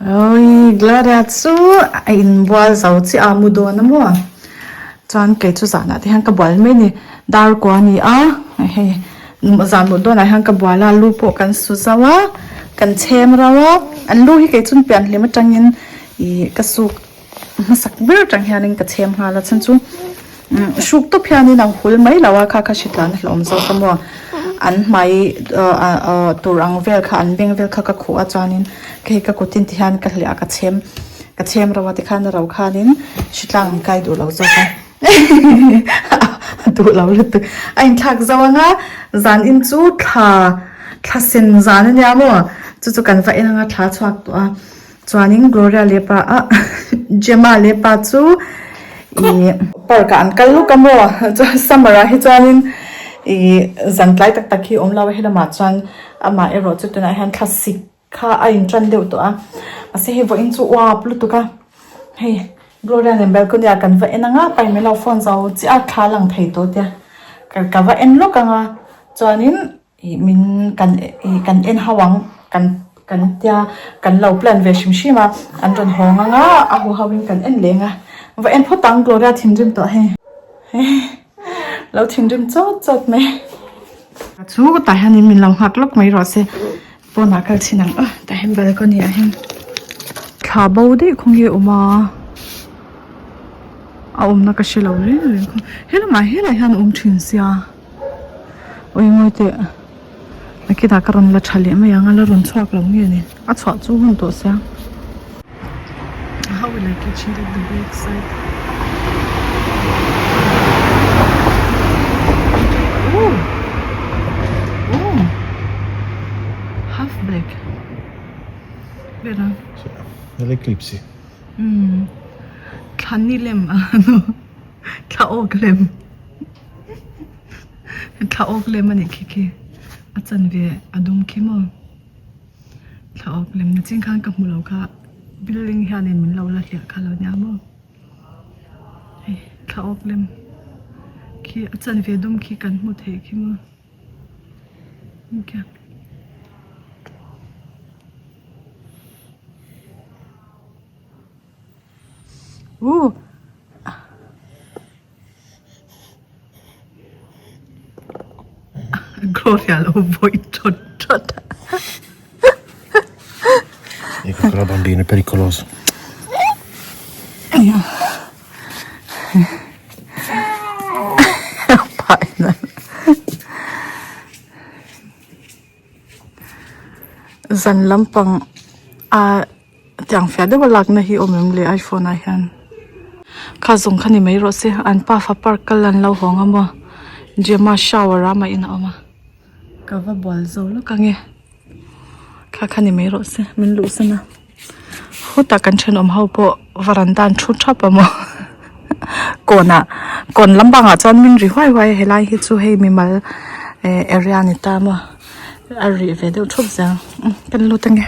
Awii Gloria chu a inbual zo chiah a mu dawn a maw chuan kei chu zanah te hian ka bual mai a ni dar kua a ni a hei zan mut dawnah hian ka bual a lu pawh kan su zauh a kan chhem rauh a an lu hi kei chu pian hlim atangin ih ka suk hmasak ber atang hianin ka chhem nghal a chhan chu hruk tawp hianin a hul mai lo a kha kha hritlan a hlauhawm zawk a maw an hmai ah tur ang vel kha an beng vel kha ka khuh a chuanin hei ka kut in ti hian ka hliah a ka chhem ka chhem ro a tikhan a ro khanin hritlang an kai duh lo zawk a a duh lo lutuk a inthlak zo ang a zan in chu thla thla sen zan a nia maw chu chu kan va en ang a thla chhuak tawh a. Chuanin Gloria leh pa a Gemma leh pa chu ih park ah an kal lawk a maw chuan summer ah hi chuanin ih zan tlai tak tak hi awm lo a helamah chuan amah erawh chu tunah hian thlasik kha a in tan deuh tawh a mahse hei vawiin chu uap lutuk a hei Gloria nen balcony ah kan va en ang a pai mai lo phone zo chiah a thla lang thei tawh tia ka va en lawk ang a chuanin. Ih min kan ih kan en ho ang kan kan tia kan lo plan ve hrim hrim a an rawn hawng ang a a hu ho in kan en leng a va en phawt ang Gloria thinrim tawh hei lo thinrim chawt chawt mai chu tah hian in min lo nghak lawk mai rawh se pawnah kal chhin ang aw tah hian balcony ah hian thla bo daih kawng hi a awm a a awmna ka hre lo reng reng helamah helaiah hian a awm thin sia. Ui ngawi teh a kitah ka rawn la tha leh mai ang a la rawn chhuak lo nge ni a chhuah chu hun tawh sia. How will I catch it at the back side? Ooh. Ooh. Half black. Vero? Sì, nell'eclipsi. Mm. Thla ni lem a no. Thla awk lem. Thla awk lem a nih khi khi a chanve a dum khi maw thla awk lem na chin khan ka hmu lo kha building hianin min lo la hliah kha lo nia maw hei thla awk lem khi a chanve dum khi kan hmu theih khi maw khian. Ooh. Gloria lo vawi thawt thawt a. Ecco che la bambina è pericolosa. Zan lampang a tiang fiah deuh a lakna hi awm em le iphone ah hian kha zawng kha ni mai rawh se an pafa park kal an lo hawng a maw Gemma shower a mah in a awm a ka va bual zo lawk ang e kha kha ni mai rawh se min luh san a hutah kan thenawm ho pawh varanda an thu thap a maw kawnah kawn lampangah chuan min ri huai huai a helai hi chu hei mimal eh area a ni ta maw a rih ve deuh thup zel kan lut ange.